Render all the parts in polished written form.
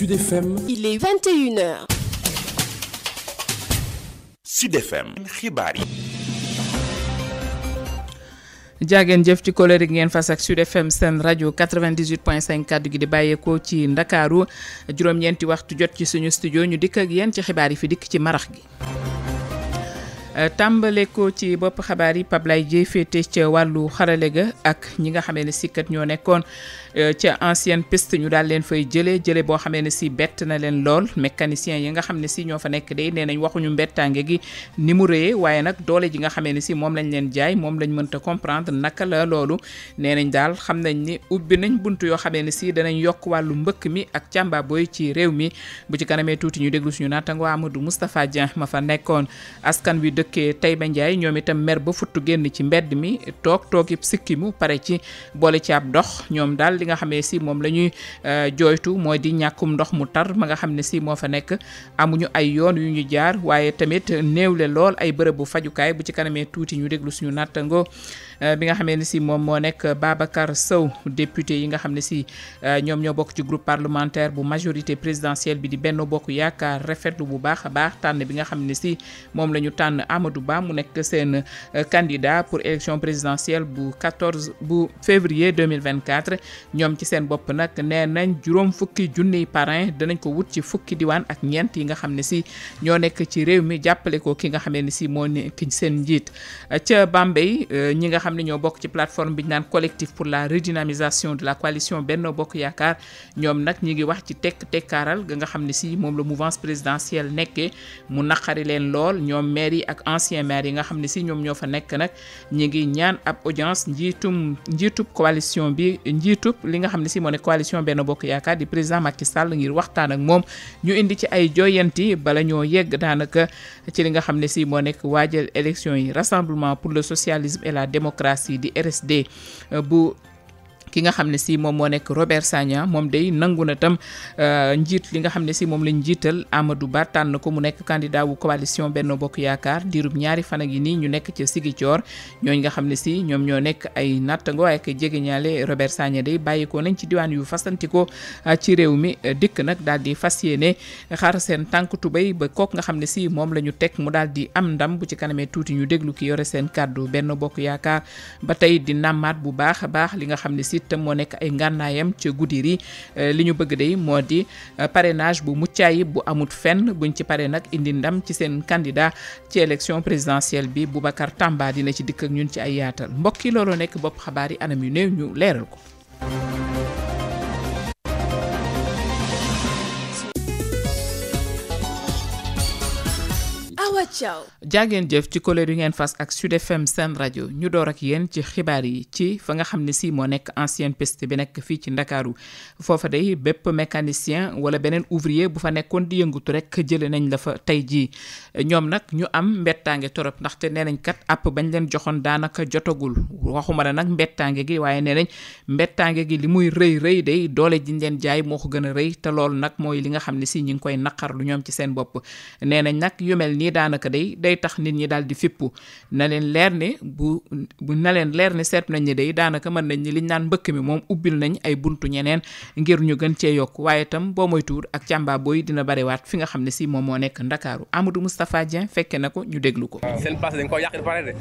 Sud FM. Il est 21h. Sud FM xibaar yi. jaageen jëf ci kóllëre gi ngeen fas ak Sud FM seen rajo 98.5 kàddu gi di bàyyeekoo ci Ndakaaru juróom-ñeenti waxtu jot ci suñu studio ñu dikk ak yéen ci xibaar yi fi dikk ci marax gi. tàmbale ko ci bopp xabaar yi Pape Laye Dieye féete ca wàllu xarale ga ak ñi nga xamee ne sikkat ñoo nekkoon ca ancienne piste ñu daal leen fay jëlee boo xamee ne si bett na leen lool mécanicien yi nga xam ne si ñoo fa nekk day nee nañ waxuñu mbettaange gi ni mu rëyee waaye nag doole ji nga xamee ne si moom lañ leen jaay moom lañ mënta comprendre naka la loolu nee nañ daal xam nañ ni ubbi nañ buntu yoo xamee ne si danañ yokk wàllu mbëkk mi ak càmba boy ci réew mi bu ci kanamee tuuti ñu déglu suñu naataango Amadou Moustapha Dieng ma fa nekkoon askan wi dëkkee Taïba Ndiaye ñoom itam mer ba futtu génn ci mbedd mi toog yëpp sikki mu pare ci boole ci ab dox ñoom daal li nga xamee si moom la ñuy jooytu mooy di ñàkkum ndox mu tar ma nga xam ne si moo fa nekk amuñu ay yoon yu ñu jaar waaye tamit néewle lool ay bërëb bu fajukaay bu ci kanamee tuuti ñu déglu suñu nattango bi nga xamee ne si moom moo nekk Babacar Sow député yi nga xam ne si ñoom ñoo bokk ci groupe parlementaire bu majorité présidentielle bi di Benno Bokk Yaakaar rafetlu bu baax a baax tànn bi nga xam ne si moom la ñu tànn Amadou Ba mu nekk seen candidat pour élection présidentielle bu février 2024 ñoom ci seen bopp nag nee nañ juróom fukki junniy parrain danañ ko wut ci fukki diwaan ak ñeent yi nga xam ne si ñoo nekk ci réew mi jàppale ko ki nga xamee ne si moo nekk seen njiit ca Bambey ñi nga xam ne ñoo bokk ci plateforme bi ñu naan collectif pour la redynamisation de la coalition Benno Bokk Yaakaar ñoom nag ñi ngi wax ci tekkaaral ga nga xam ne si moom la mouvance présidentielle nekkee mu naqari leen lool ñoom maire yi ak ancien maire yi nga xam ne si ñoom ñoo fa nekk nag ñi ngi ñaan ab audience njiitub coalition bi njiitub li nga xam ne si moo ne coalition Benno Bokk Yaakaar di président Macky Sall ngir waxtaan ak moom ñu indi ci ay joyanti bala ñoo yegg daanaka ci li nga xam ne si moo nekk waajal élection yi Rassemblement pour le socialisme et la démocratie di RSD bu ki nga xam ne si moom moo nekk Robert Sagna moom day nangu na tam njiit li nga xam ne si moom lañ jiital Amadou Ba tànn ko mu nekk candidat wu coalition Benno Bokk Yaakaar diirub ñaari fan ak yi nii ñu nekk ci Ziguinchor ñooñ nga xam ne si ñoom ñoo nekk ay nattango ak jegeñaale Robert Sagna day bàyyikoo nañ ci diwaan yu fasantikoo ci réew mi dikk nag daal di fas yéene xaar seen tànk tubéy ba kook nga xam ne si moom la ñu teg mu daal di am ndam bu ci kanamee tuuti ñu déglu ki yore seen kàddu Benno Bokk Yaakaar ba tey di nammaat bu baax a baax li nga xam ne si te moo nekk ay ngànnaayam ca Goudiri li ñu bëgg day moo di parrainage bu muccaayib bu amut fenn buñ ci pare nag indi ndam ci seen candidat ci élection présidentielle bi Boubacar Tamba dina ci dikk ak ñun ci ay yaatal mbokk yi looloo nekk bopp xabaar yi anam yu néew ñu leeral ko. jaageen jëf ci kóllëre yu ngeen fas ak Sud FM seen rajo ñu door ak yéen ci xibaar yi ci fa nga xam ne si moo nekk ancienne piste bi nekk fii ci Ndakaaru foofa day bépp mécanicien wala beneen ouvrier bu fa nekkoon di yëngutu rek jële nañ la fa tey jii ñoom nag ñu am mbettaange torop ndaxte nee nañ kat app bañ leen joxoon daanaka jotagul waxuma la nag mbettaange gi waaye nee nañ mbettaange gi li muy rëy day doole jiñ leen jaay moo ko gën a rëy te loolu nag mooy li nga xam ne si ñi ngi koy naqarlu ñoom ci seen bopp nee nañ nag yu mel nii daanaka day tax nit ñi daal di fippu na leen leer ne bu na leen leer ne seet nañ ne day daanaka mën nañ ni liñ naan mbëkk mi moom ubbil nañ ay buntu ñeneen ngir ñu gën cee yokk waaye itam boo moy tuur ak càmba booy dina bariwaat fi nga xam ne si moom moo nekk Ndakaaru Amadou Moustapha Dieng fekke na ko ñu déglu ko. seen place dañ ko yàq di pare de.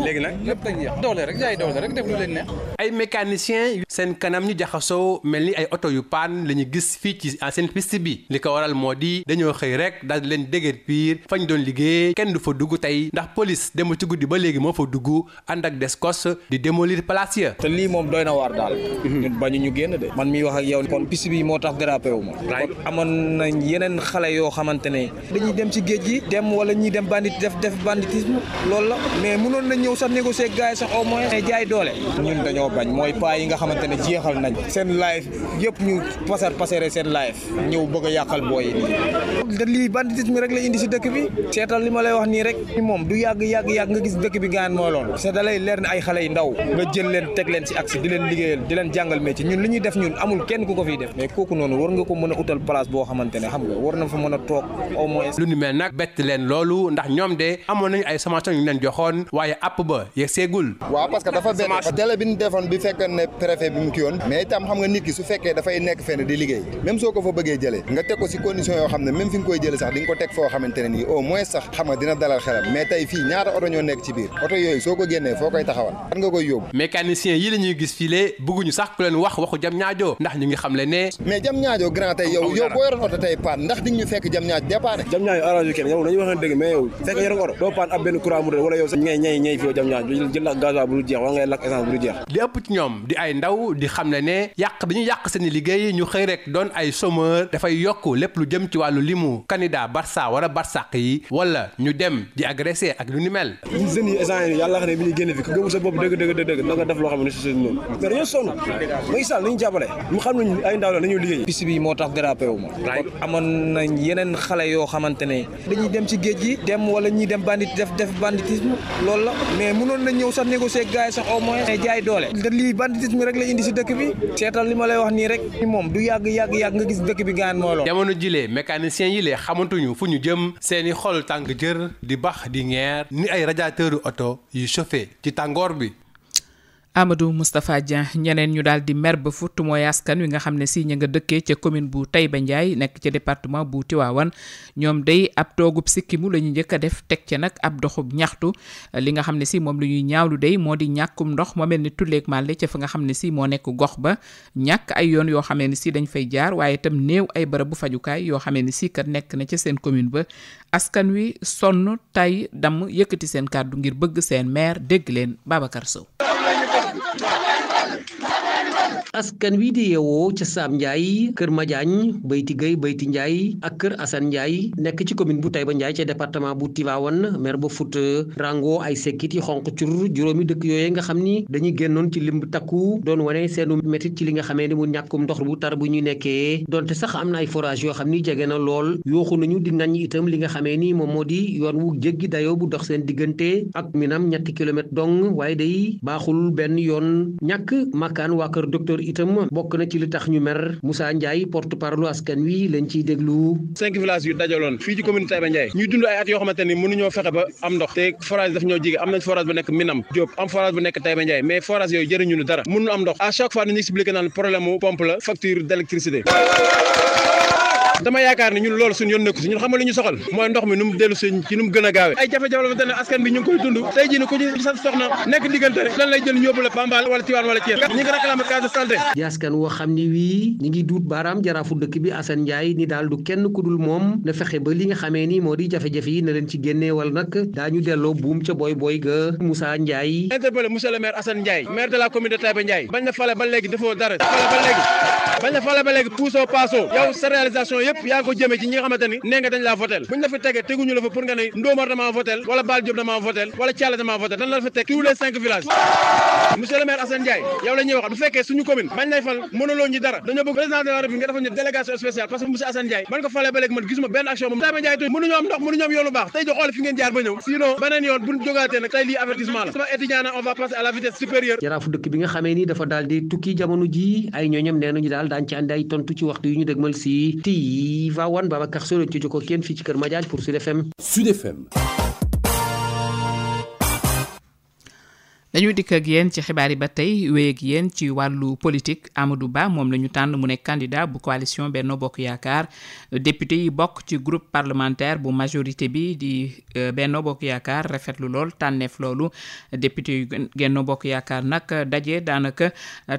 léegi nag lépp dañuy yàq doole rek jaay doole rek def lu leen neex. ay mécaniciens seen kanam ñu jaxasoo mel ni ay oto yu paan la ñu gis fii ci ancienne piste bi li ko waral moo di dañoo xëy rek daal di leen dégër piir fañ doon liggéey kenn du fa dugg tey ndax police dem ci guddi ba léegi moo fa dugg ànd ak descos di démolir place ya. te lii moom doy na waar daal. ñun bañu ñu génn de. man miy wax ak yow kon piste bi moo tax dérapé wu ma. kon amoon nañ yeneen xale yoo xamante ne dañuy dem ci géej gi dem wala ñuy dem def banditisme loolu la mais mënoon nañ ñëw sax négocier ak gars yi sax au moins jaay doole. ñun dañoo bañ mooy paa yi nga xamante ne jeexal nañ seen life yëpp ñu passer seen life ñëw bëgg a yàqal booy yi nii. te lii banditisme rek la indi si dëkk bi seetal li ma lay wax nii rek moom du yàgg nga gis dëkk bi gaan mooy loolu c'est da lay leer ne ay xale yu ndaw nga jël leen teg leen ci axe di leen liggéeyal di leen jàngal métier ñun li ñuy def ñun amul kenn ku ko fiy def mais kooku noonu war nga ko mën a utal place boo xamante ne xam nga war na fa mën a toog au moins. lu ni mel nag bett leen loolu ndax ñoom de amoon nañu ay sommation yu leen joxoon waaye app ba yegg seegul. waaw parce que dafa bett délai bi ñu defoon bi fekk ne préfet bi mu ki yoon mais itam xam nga nit ki su fekkee dafay nekk fenn di liggéey même soo ko fa bëggee jëlee nga teg ko ci condition yoo xam ne même fi nga koy jëlee sax di nga ko teg foo xamante ne nii au moins sax xam nga dina dalal xelam mais tey fii ñaata oto ñoo nekk ci biir oto yooyu soo ko génnee foo koy taxawal fan nga koy yóbbu. mécanicien yi la ñuy gis file bëgguñu sax ku leen wax waxu jam ñaajo ndax ñu ngi xam le ne mais jam ñaajo grand tey yow boo yoroon oto tey paan ndax di ñu fekk jam ñaajo dépanné jam ñaajo arrangé kenn yow nañu waxee dëgg mais yow fekk yoroon oto doo paan ab benn courant mu wala yow sax ñay fii jam ñaajo jël la gasoil bu dul jeex wala ngay lakk essence bu dul jeex. li ëpp ci ñoom di ay ndaw di xam le ne yàq bi ñu yàq seen liggéey ñu xëy rek doon ay chômeur dafay yokk lépp lu jëm ci wàllu limu candidat Barça wala Barsaq yi wala ñu dem di agressé ak lu ni mel. ñun jeunes yi instant yii yàlla xam ne bi ñu génne fi ku gëmul sa bopp dëgg da nga def loo xam ne si seen noonu mais dañoo sonn Macky Sall nañu jàppale ñu xam nañu ay ndaw la nañu liggéey. piste bi moo tax dérapé wu ma amoon nañ yeneen xale yoo xamante ne dañuy dem ci géej gi dem wala ñuy dem def banditisme loolu la mais mënoon nañ ñëw sax négocier gars yi sax au moins jaay doole te lii banditisme rek la indi si dëkk bi seetal li ma lay wax nii rek moom du yàgg nga gis dëkk bi gaan mooy loolu. jamono jilee mécanicien yi lee xamantuñu fu ñu jëm seeni xol tàng jër di bax di ngeer ni ay radiateur oto yu chauffé ci tàngoor bi. Amadou Moustapha Dieng ñeneen ñu daal di mer ba futt mooy askan wi nga xam ne si ña nga dëkkee ca commune bu Taïba Ndiaye nekk ca département bu Tivaouane ñoom day ab toogub sikkimu la ñu njëkk a def teg ca nag ab doxub ñaxtu li nga xam ne si moom lu ñuy ñaawlu day moo di ñàkkum ndox moo mel ni tulleeg màlle ca fa nga xam ne si moo nekk gox ba ñàkk ay yoon yoo xamee ni si dañ fay jaar waaye itam néew ay bërëb bu fajukaay yoo xamee ni si kat nekk na ca seen commune ba askan wi sonn tay damm yëkkati seen kàddu ngir bëgg seen maire dégg leen Babacar Sow. askan wi di yeewoo ca Sam Ndiaye Kër Madiagne Bayti Gueye Bayti Ndiaye ak Kër Assane Ndiaye nekk ci commune bu Taïba Ndiaye ca département bu Tivaouane maire ba fut rango ay sekkit yi xonq cur juróomi dëkk yooyu nga xam ni dañuy génnoon ci limb takku doon wane seenu métit ci li nga xamee ni mu ñàkkum ndox bu tar bu ñuy nekkee donte sax am na ay forage yoo xam ni jege na lool yooxu nañu di ngañ itam li nga xamee ni moom moo di yoon wu jéggi dayoo bu dox seen diggante ak minam ñetti kilomètre dong waaye day baaxul benn yoon ñàkk makkaan waa kër docteur itam bokk na ci li tax ñu mer Moussa Ndiaye porte parole askan wi lañ ciy déglu. 5 villages yu dajaloon fii ci commune Taïba Ndiaye ñuy dund ay at yoo xamante ni mënuñoo fexe ba am ndox te forage daf ñoo jige am nañ forage bu nekk Minam Diop am forage bu nekk Taïba Ndiaye mais forage yooyu jëriñu ñu dara mënuñu am ndox à chaque fois ñu expliqué naan problème mu pompe la facture d'électricité. dama yaakaar ne ñun loolu suñu yoon nekku si ñun xamal li ñu soxal mooy ndox mi nu mu dellu ci nu mu gën a gaawee ay jafe-jafe la ne askan bi ñu ngi koy dund tey jii ne ku ci sa soxna nekk diggante rek lan lay jël ñu yóbbu la Bambal wala Tivaouane wala Thiès ñi ngi réclamer case de santé di askan woo xam ni wii ñi ngi duut baaraam jaraafu dëkk bi Assane Ndiaye ni daal du kenn ku dul moom na fexe ba li nga xamee ni moo di jafe-jafe yi na leen ci génnee wala nag daañu delloo buum ca boy ga Moussa Ndiaye interpellé monsieur le maire Assane Ndiaye maire de la commune de Taïba Ndiaye bañ na fale ba léegi defoo dara bañ na fale ba léegi puusoo paasoo yow sa réalisation yëpp yaa ngi ko jëmee ci ñi nga xamante ni nee nga dañ laa votel buñ la fi tegee teguñu la fa pour nga ne Ndomar dama votel wala Bal Diop dama votel wala Thiala dama votel dañ la fa teg tous les 5 villages monsieur le maire Assane Ndiaye yow la ñuy wax bu fekkee suñu commune bañ lay fal mënuloo ñu dara dañoo bëgg président de la République nga defal ñu délégation spéciale parce que monsieur Assane Ndiaye ban ko falee ba léegi man gisuma benn action moom Taïba Ndiaye tey mënuñoo am ndox mënuñoo am yoon lu baax tey jo xoole fi ngeen jaar ba ñëw sinon beneen yoon buñ jógaatee nag tey lii avertissement la sama étudiant na on va passer à la vitesse supérieure jaraafu dëkk bi nga xamee ni dafa daal di tukki jamono ji ay ñooñam nee nañu daal daañ ci andi ay tontu ci waxtu yu ñu dëgmal si Tivaouane Babacar Sow ci joko kenn fii ci Kër Madiagne pour Sud FM. Sud FM. dañuy dikk ak yéen ci xibaar yi ba tey wéy ak yéen ci wàllu politique Amadou Ba moom la ñu tànn mu nekk candidat bu coalition Benno Bokk Yaakaar député yi bokk ci groupe parlementaire bu majorité bi di Benno Bokk Yaakaar rafetlu lool tànneef loolu député yu Benno Bokk Yaakaar nag daje daanaka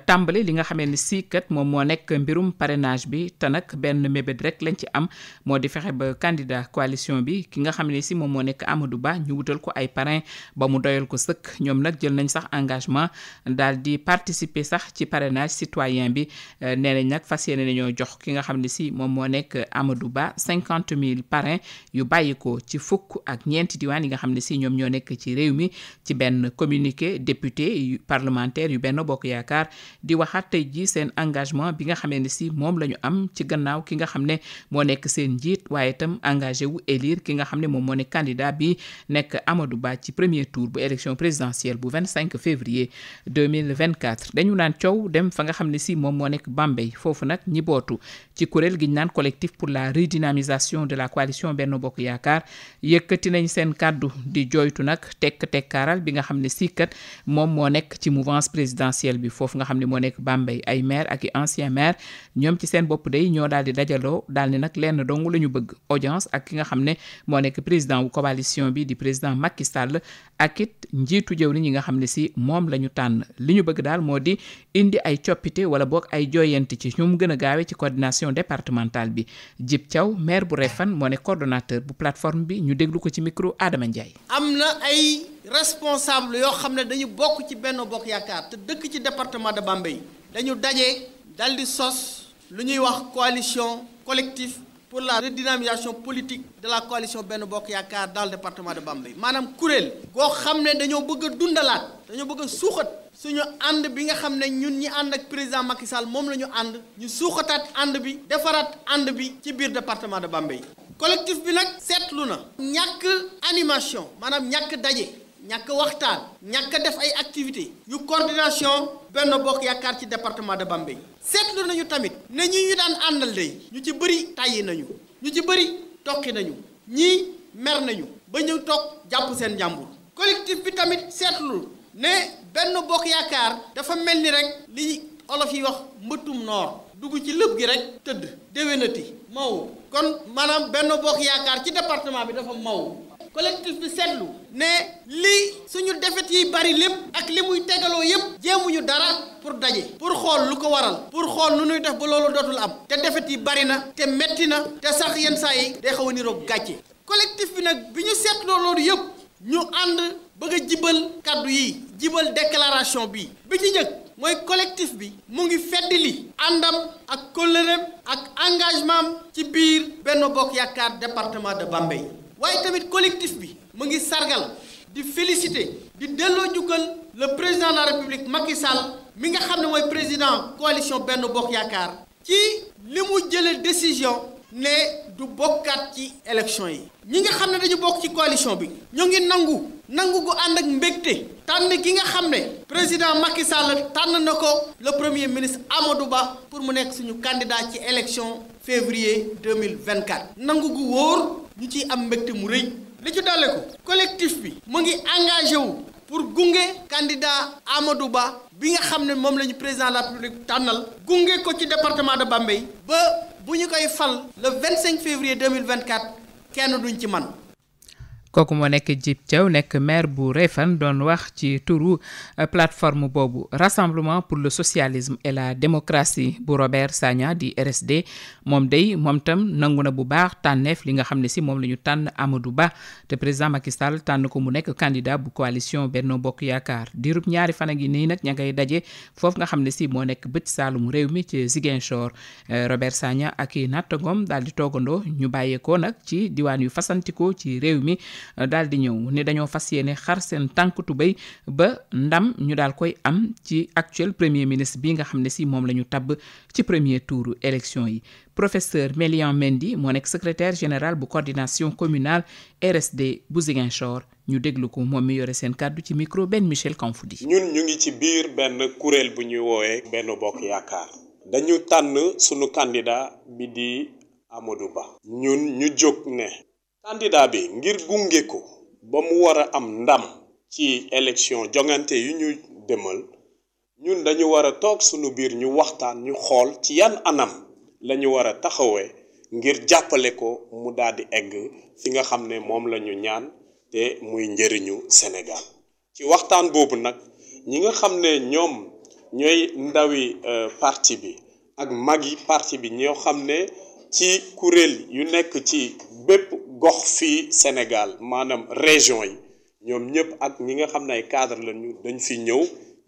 tàmbali li nga xamee ni si kat moom moo nekk mbirum parrainage bi te nag benn mébét rek lañ ci am moo di fexe ba candidat coalition bi ki nga xam ne si moom moo nekk Amadou Ba ñu wutal ko ay parrain ba mu doyal ko sëkk ñoom nag jël nañ sax engagement daal di participer sax ci parrainage citoyen bi nee nañ nag fas yéene nañoo jox ki nga xam ne si moom moo nekk Amadou Ba 50 000 parrains yu bàyyi ko ci fukk ak ñeenti diwaan yi nga xam ne si ñoom ñoo nekk ci réew mi ci benn communiqué député parlementaire yu Benno Bokk Yaakaar di waxaat tey ji seen engagement bi nga xamee ne si moom la ñu am ci gannaaw ki nga xam ne moo nekk seen njiit waaye itam engagé wu élire ki nga xam ne moom moo nekk candidat bi nekk Amadou Ba ci premier tour bu élection présidentielle bu 25 février 2024 dañu naan coow dem fa nga xam ne si moom moo nekk Bambey foofu nag ñi bootu ci kuréel gi ñu naan collectif pour la redynamisation de la coalition Benno Bokk Yaakaar yëkkati nañ seen kàddu di jooytu nag tekkaaral bi nga xam ne si kat moom moo nekk ci mouvance présidentielle bi foofu nga xam ne moo nekk Bambey ay maire ak i ancien maire ñoom ci seen bopp day ñoo daal di dajaloo daal ni nag lenn dong la ñu bëgg audience ak ki nga xam ne moo nekk président wu coalition bi di président Macky Sall ak it njiitu jëw ni nga xam ne si moom la ñu tànn li ñu bëgg daal moo di indi ay coppite wala boog ay jooyanti ci ñu mu gën a gaawee ci coordination départementale bi Djib Thiaw maire bu Refane moo nekk coordonnateur bu plateforme bi ñu déglu ko ci micro Adama Ndiaye. am na ay responsable yoo xam ne dañu bokk ci Benno Bokk Yaakaar te dëkk ci département de Bambey dañu daje dal di sos lu ñuy wax coalition collectif pour la redynamisation politique de la coalition Benno Bokk Yaakaar dans le département de Bambey maanaam kuréel goo xam ne dañoo bëgg a dundalaat dañoo bëgg a suuxat suñu ànd bi nga xam ne ñun ñi ànd ak président Macky Sall moom la ñu ànd ñu suuxataat ànd bi defaraat ànd bi ci biir département de Bambey collectif bi nag seetlu na ñàkk animation maanaam ñàkk daje ñàkk waxtaan ñàkk def ay activités yu coordination Benno Bokk Yaakaar ci département de Bambey seetlu nañu tamit ne ñi ñu daan àndal day ñu ci bëri tàyyi nañu ñu ci bëri tokki nañu ñii mer nañu ba ñëw toog jàpp seen njàmbur collectif bi tamit seetlu ne Benno Bokk Yaakaar dafa mel ni rek li olof yi wax mbëttum noor dugg ci lëb gi rek tëdd déwénati maw kon maanaam Benno Bokk Yaakaar ci département bi dafa maw collectif bi seetlu ne li suñu defet yi bari lépp ak li muy tegaloo yépp jéemuñu dara pour daje pour xool lu ko waral pour xool nu ñuy def ba loolu dootul am te defet yi bari na te metti na te sax yenn saa yi day xaw a niroog gàcce collectif bi nag bi ñu seetloo loolu yépp ñu ànd bëgg a jibal kàddu yi jibal déclaration bi ci njëkk mooy collectif bi mu ngi feddali àndam ak kóllëreem ak engagement ci biir Benno Bokk Yaakaar département de Bambey waaye tamit collectif bi mu ngi sargal di féliciter di delloo njukkal le président de la République Macky Sall mi nga xam ne mooy président coalition Benno Bokk Yaakaar ci li mu jëlee décision ne du bokkaat ci élection yi ñi nga xam ne dañu bokk ci coalition bi ñu ngi nangu gu ànd ak mbégte tànn ki nga xam ne président Macky Sall tànn na ko le premier ministre Amadou Ba pour mu nekk suñu candidat ci élection février 2024 nangu gu wóor ñu ciy am mbégte mu rëy li ci dale ko collectif bi mu ngi engagé wu pour gunge candidat Amadou Ba bi nga xam ne moom la ñu président de la République tànnal gunge ko ci département de Bambey ba bu ñu koy fal le 25 février 2024 kenn duñ ci man kooku moo nekk Djib Thiaw nekk maire bu Refane doon wax ci turu plateforme boobu rassemblement pour le socialisme et la démocratie bu Robert Sagna di RSD moom tam nangu na bu baax tànneef li nga xam ne si moom la ñu tànn Amadou Ba te président Macky Sall tànn ko mu nekk candidat bu coalition Benno Bokk Yaakaar diirub ñaari fan a ngi nii nag ña ngay daje foofu nga xam ne si moo nekk bët saalum réew mi ci Ziguinchor Robert Sagna ak i nattangom daal di toogandoo ñu bàyyeekoo nag ci diwaan yu fasantikoo ci réew mi daal di ñëw ne dañoo fas yéene xar seen tànk tubéy ba ndam ñu daal koy am ci actuel premier ministre bi nga xam ne si moom la ñu tabb ci premier tour élection yi professeur Mélian Mendy moo nekk secrétaire général bu coordination communale RSD bu Ziguinchor ñu déglu ko moom mi yore seen kàddu ci micro Ben Michel Kanfoudi. ñun ñu ngi ci biir benn kuréel bu ñuy woowee Benno Bokk Yaakaar dañu tànn sunu candidat bi di Amadou Ba ñun ñu jóg ne candidat bi ngir gunge ko ba mu war a am ndam ci élection jongante yu ñu demal ñun dañu war a toog sunu biir ñu waxtaan ñu xool ci yan anam la ñu war a taxawee ngir jàppale ko mu daal di egg fi nga xam ne moom la ñu ñaan te muy njëriñu Sénégal ci waxtaan boobu nag ñi nga xam ne ñoom ñooy ndawi parti bi ak magi parti bi ñoo xam ne ci kuréel yu nekk ci bépp gox fii Sénégal maanaam région yi ñoom ñëpp ak ñi nga xam ne ay cadre lañu dañ fi ñëw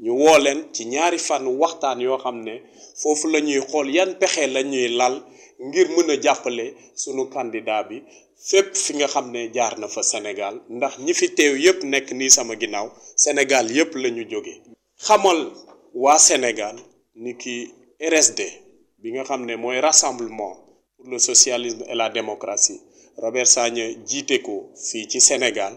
ñu woo leen ci ñaari fan waxtaan yoo xam ne foofu la ñuy xool yan pexe la ñuy lal ngir mën a jàppale sunu candidat bi fépp fi nga xam ne jaar na fa Sénégal ndax ñi fi teew yëpp nekk nii sama ginnaaw Sénégal yëpp la ñu jóge xamal waa Sénégal ni ki RSD bi nga xam ne mooy Rassemblement pour le socialisme et la démocratie Robert Sagna jiite ko fii ci Sénégal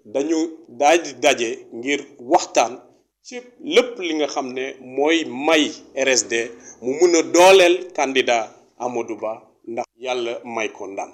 dañu daal di daje ngir waxtaan ci lépp li nga xam ne mooy may RSD mu mun a dooleel candidat Amadou Ba ndax yàlla may ko ndam.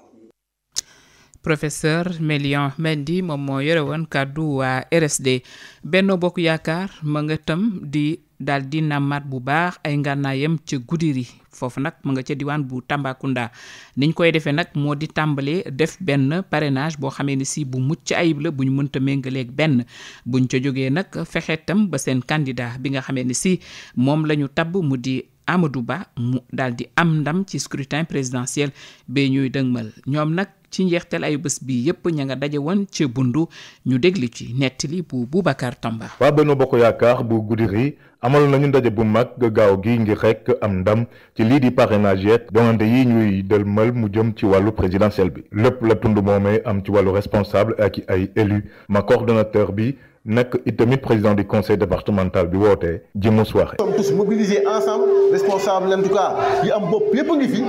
Professeur Mélian Mendy moom moo yore woon kàddu waa RSD Benno Bokk Yaakaar ma nga tam di daal di namaat bu baax ay ngànnaayam ca Goudiri foofu nag mu nga ca diwaan bu Tambacounda niñ koy defee nag moo di tàmbalee def benn parrainage boo xamee ni si bu mucc ayib la bu ñu mënta méngaleeg benn buñ ca jógee nag fexe tam ba seen candidat bi nga xamee ni si moom la ñu tabb mu di Amadou Ba mu daal di am ndam ci scrutin présidentiel ba ñuy dëgmal ñoom nag ci njeexteel ay bés bi yépp ña nga daje woon ca Bundu ñu déglu ci nettali bu Boubacar Tamba. waa Benno Bokk Yaakaar bu Goudiri amal nañu ndaje bu mag gaaw gi ngir rek am ndam ci lii di parrainage yeeg doonante yi ñuy dëlmal mu jëm ci wàllu présidentiel bi lépp la tund moomee am ci wàllu responsable ak ay élu ma coordonnateur bi nekk itamit président du conseil départemental bi woote Djimou Souare. Nous sommes tous mobilisés ensemble responsables en tout cas yi am bopp yépp ngi fi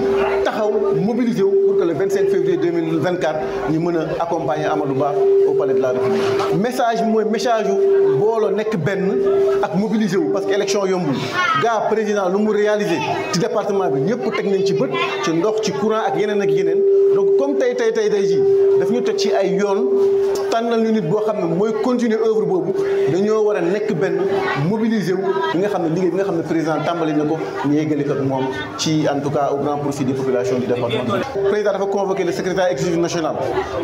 taxaw mobiliser wu pour que le 25 février 2024 ñu mën a accompagner Amadou Ba au palais de la République. message mooy message yu booloo nekk benn ak mobiliser wu parce que élection yombul gaa président lu mu réalisé ci département bi ñëpp teg nañ ci bët ci ndox ci courant ak yeneen donc comme tey ji daf ñu teg ci ay yoon tànnal ñu nit boo xam ne mooy continuer œuvre boobu dañoo war a nekk benn mobiliser wu bi nga xam ne liggéey bi nga xam ne président tàmbali na ko ñu yeggale ko moom ci en tout cas au grand profit des populations du département. président dafa convoqué le secrétaire exécutif national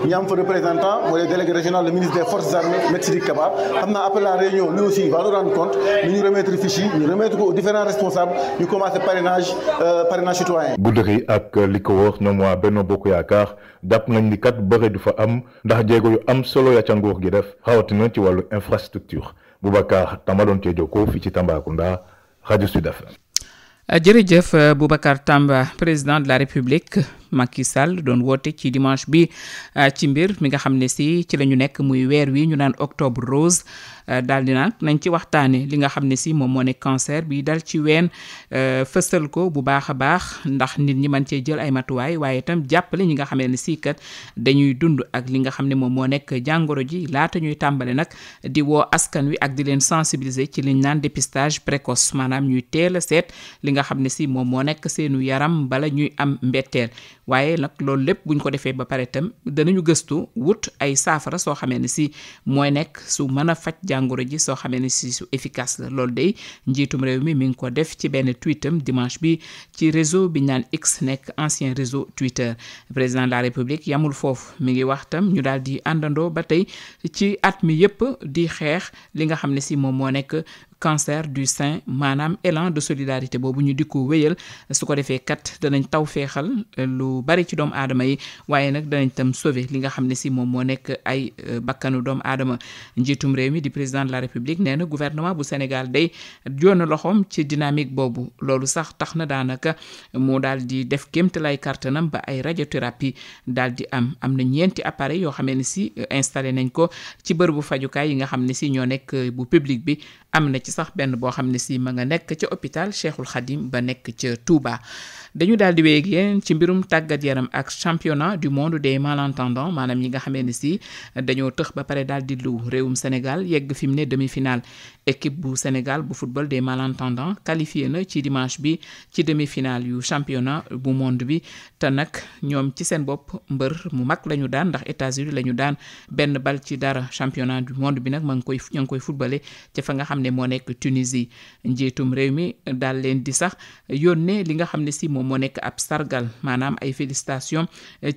ñu am fa représentant mooy le délégué régional le ministre des forces armées M Sidiki Kaba xam naa après la réunion lui aussi il va nous rendre compte ni ñu remettre fiche yi ñu remettre ko aux différents responsables ñu commencé parrainage citoyen. Goudiri ak li ko wër ñoom waa Benno Bokk Yaakaar jàpp nañ ni kat bëre du fa am ndax jéego yu am solo ya ca nguur gi def rawatina ci wàllu infrastructure Boubacar Tamba doon cee jokkoo fii ci Tambacounda rajo Sud FM. jërëjëf Boubacar Tamba président de la République Macky Sall doon woote ci dimanche bi ci mbir mi nga xam ne si ci la ñu nekk muy weer wi ñu naan octobre rose daal di nag nañ ci waxtaane li nga xam ne si moom moo nekk cancer bi dal ci ween fësal ko bu baax a baax ndax nit ñi mën cee jël ay matuwaay waaye itam jàppale ñi nga xamee ne si kat dañuy dund ak li nga xam ne moom moo nekk jàngoro ji laata ñuy tàmbale nag di woo askan wi ak di leen sensibiliser ci liñ naan dépistage précoce maanaam ñuy teel a seet li nga xam ne si moom moo nekk seenu yaram bala ñuy am mbetteel waaye nag loolu lépp buñ ko defee ba pare itam danañu gëstu wut ay saafara soo xamee ne si mooy nekk su mën a faj jàngoro ji soo xamee ne si su efficace la loolu day njiitum réew mi ngi ko def ci benn tweetam dimanche bi ci réseau bi naan X nekk ancien réseau Twitter président de la République yamul foofu mi ngi wax tam ñu daal di àndandoo ba tey ci at mi yépp di xeex li nga xam ne si moom moo nekk cancer du sein maanaam élan de solidarité boobu ñu di ko wéyal su ko defee kat danañ taw feexal lu bari ci doomu aadama yi waaye nag danañ tam sauver li nga xam ne si moom moo nekk ay bakkanu doomu aadama njiitum réew mi di président de la République nee na gouvernement bu Sénégal day joona loxoom ci dynamique boobu loolu sax tax na daanaka moo daal di def kéemtalaay kàttanam ba ay radiothérapie daal di am na ñeenti appareil yoo xamee ne si installé nañ ko ci bërëbu fajukaay yi nga xam ne si ñoo nekk bu public bi am na ci sax benn boo xam ne si ma nga nekk ca hôpital Cheikhul Khadim ba nekk ca Touba dañu daal di wéy ak yéen ci mbirum tàggat yaram ak championnat du monde des malentendants maanaam ñi nga xamee ne si dañoo tëx ba pare daal di lu réewum Sénégal yegg fi mu ne demi-finale équipe bu Sénégal bu football des malentendants qualifié na ci dimanche bi ci demi-finale yu championnat bu monde bi te nag ñoom ci seen bopp mbër mu mag la ñu daan ndax États-Unis la ñu daan benn bal ci dara championnat du monde bi nag ñoo ngi koy footballé ca fa nga xam ne moo nekk nekk Tunisie. Njiitum réew mi daal leen di sax yónnee li nga xam ne si moom moo nekk ab sargal maanaam ay félicitations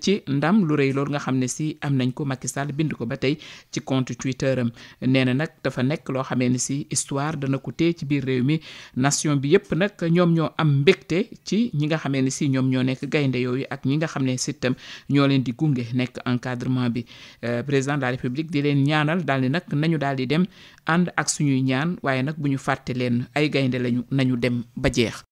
ci ndam lu rëy loolu nga xam ne si am nañ ko. Macky Sall bind ko ba tey ci compte Twitter am nee na nag dafa nekk loo xamee ne si histoire dana ko téye ci biir réew mi nation bi yëpp nag ñoom ñoo am mbégte ci ñi nga xamee ne si ñoom ñoo nekk gaynde yooyu ak ñi nga xam ne si itam ñoo leen di gunge nekk encadrement bi. Président de la République di leen ñaanal daal di nag nañu daal di dem ànd ak suñuy ñaan waaye nag bu ñu fàtte leen ay gaynde lañu nañu dem ba jeex.